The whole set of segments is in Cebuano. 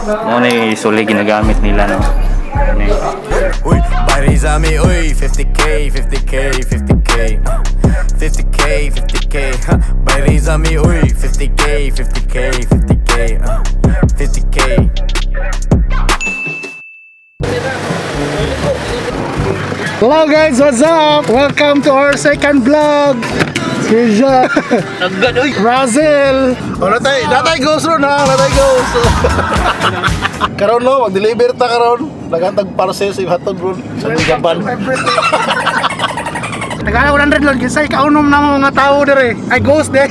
Mo na suli ginagamit nila, no. Ano. Uy, Paris uy, 50K, 50K, 50K, 50K, 50K, huh? Paris uy, 50K, 50K, 50K, 50K. Hello guys, what's up? Welcome to our second vlog. Here's Brazil. Oh, natay, natay ghost ron ha, natay ghost. Karon no, mag-deliver ta karon. Nagantag parcel sa ihatod ron sa Japan. Nagana 100 lon kinsay kaunom na mga tao dire. Ay ghost de.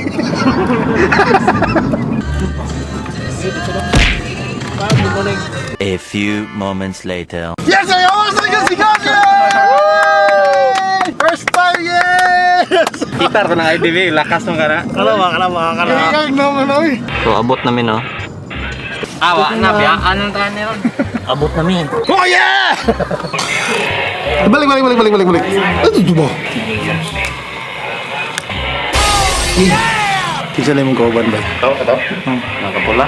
A few moments later. Yes, I also yes, yes, yes! First time, yes! Gitar ko ng IDB, lakas mo kana. Kala ba, kala ba, kala. Kaya no, ano eh. So abot namin, no. Awa na biyaan ang tanan ron. Abot namin. Oh yeah! Balik, balik, balik, balik, balik, balik. Ano ito ba? Kinsa na imong kauban ba? Nakapula.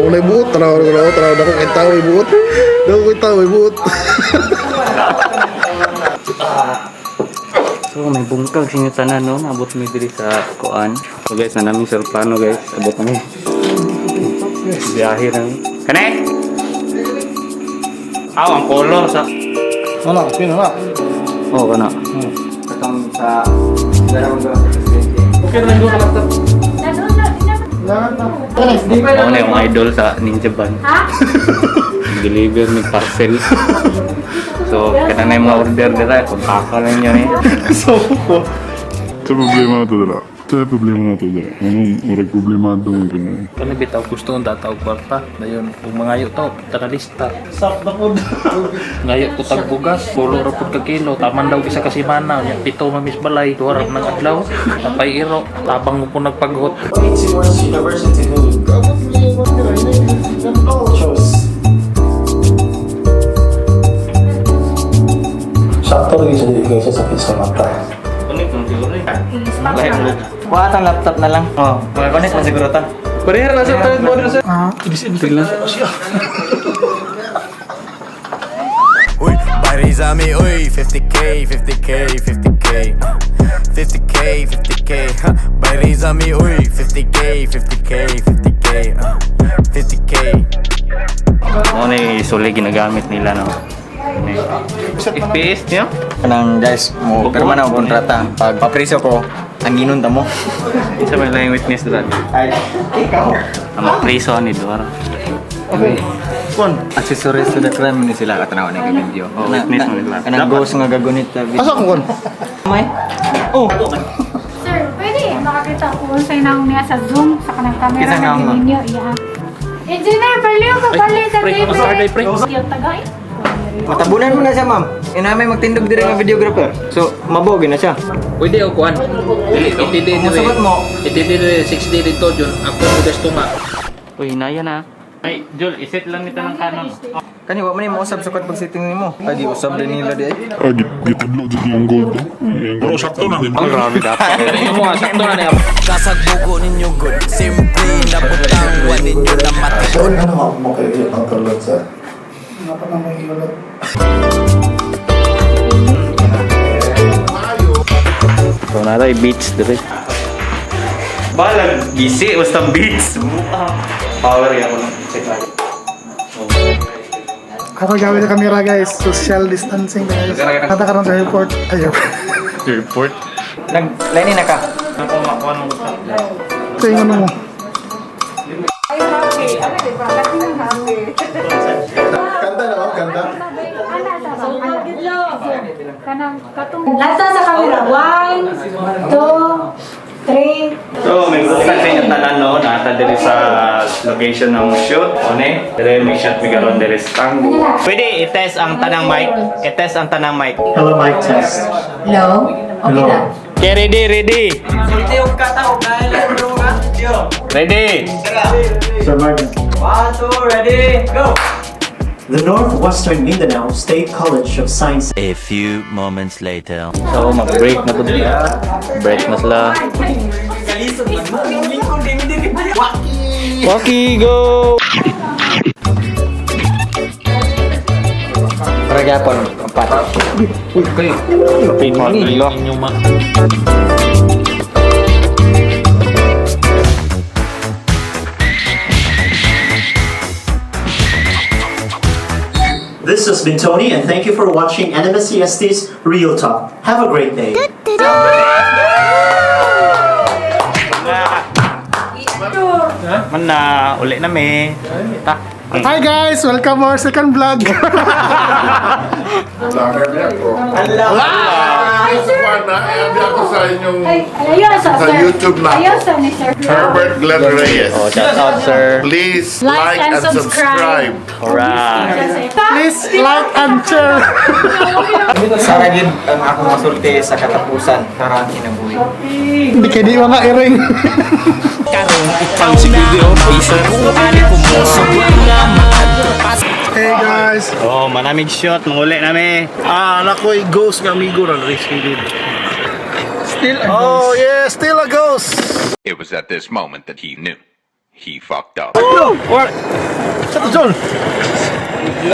Unay buot, tanaw ko na, tanaw na ko kay tao buot. Dako kay tao buot. So may bungkag sa inyo tanan, no. Abot mi diri sa kuan. So guys, na namin sa plano guys. Abot namin. Biyahe namin. Kane? Aw, ang color sa Wala, pino na. Oh, kana. Katong sa dalawang sa presidente. Okay na lang laptop. Ako na yung idol sa Ninja Van. Deliver ni parcel. So, kada na yung mga order nila, kontaka lang yun eh. So, ko. Sa problema na to dala. Sa problema na to dala. Anong murag problema doon ko na. Kani bitaw gusto ang dataw kwarta. Dayon ug mangayo to tagalista. Sak na ko. Ngayo ko tag bugas, pulo ra pud ka kilo. Taman daw isa ka semana, nya pito mamis balay, duha ra nang adlaw. Tapay iro, tabang mo po nagpaghot. Sakto rin siya dili kaysa sakit sa mata. Kunin ko siguro eh. Lain mo. Kuha atang laptop na lang. Oh, makakonect man siguro ta. Pareha na sa third model sir. Ah, Tignan. Uy, Paris uy, 50K, 50K, 50K, 50K, 50K, huh? Paris uy, 50K, 50K, 50K, 50K. Mo na yung suli ginagamit nila, no. Ano yun? FPS niyo? Kanang guys, mo pirma na og kontrata. Pag papriso ko, ang ginon ta mo. Isa may lang yung witness doon. Ay, ikaw. Ang mapriso ni Dora. Kon. Accessories to the crime ni sila katanaw na yung video. Oh, witness mo nila. Kanang ghost nga gagunit sa video. Asa ko kon? May? Oh, Sir, pwede makakita ko sa inang niya sa Zoom sa kanang camera Kinsa nga na mo? ninyo. Iya. Engineer, baliw ka bali sa Pre, TV. mas pre. Yung tagay. Matabunan mo na siya, ma'am. Ina may magtindog diri nga videographer. So, mabog na siya. Pwede og kuan. Dili itidi Kung diri. sugot mo, Itidi diri 6D dito jud. Ako mo gusto nga. Uy, hinaya na. Ay, Jol, iset lang nito ng kanon. Kani wa man ni mo usab sukad pag sitting nimo. Ay di usab din nila di. Ay. Ah, gitudlo dyan yung gold. Pero sakto na. Ang grabe dapat. Kani mo nga sakto na niya. Kasagbugo ninyo good, simple na butang, wa ninyo na matiod. Ano nga mo kayo ang tulad sa? Dapat na may iulat. So, naray beach dire. Balag, gisi, basta beach. Power yan ako nung check natin. Ako gamit sa camera guys, social distancing guys. Kata karon sa airport. Ay, airport. Report. Nag lain na ka. Ako makuha ng gusto. Sa ingon mo. Kanta na ma'am, kanta. Ana sa ba? Kanang katong. Lasa sa camera. One, two, three. So, may buksan sa inyo tanan, no? Nata diri sa location ng shoot. One, diri may shot mi karon diri sa Tango. Pwede i-test ang tanang mic. I-test ang tanang mic. Hello, mic test. Hello? Okay na. Okay, ready, ready. Ready. Sir Martin. One, two, ready, go. The Northwestern Mindanao State College of Science A few moments later. So, mag-break na po nila. Break na sila. Waki, go! gihapon ang pati. Okay. Nilo. Inyo ma. This has been Tony, and thank you for watching NMSCST's Real Talk. Have a great day. Man na, uli na mi. Ta. Hi guys! Welcome our second vlog! Ay, sir. ako sa inyong Ay, ayaw sa, Sa sir. YouTube na. Ayaw sa ni sir. Herbert Glenn Reyes. Oh, shout out, sir. Please Like and subscribe. Alright. Please like and share! Sara gid ang akong masulti sa katapusan para ang kinabuhi. Hindi kayo di mga iring. Hey guys! Oh, manamig shot, manguli na mi. Ah, nakoy ghost nga amigo na risk gid. Still a ghost. Oh yeah, still a ghost. It was at this moment that he knew. He fucked up. Sa to John.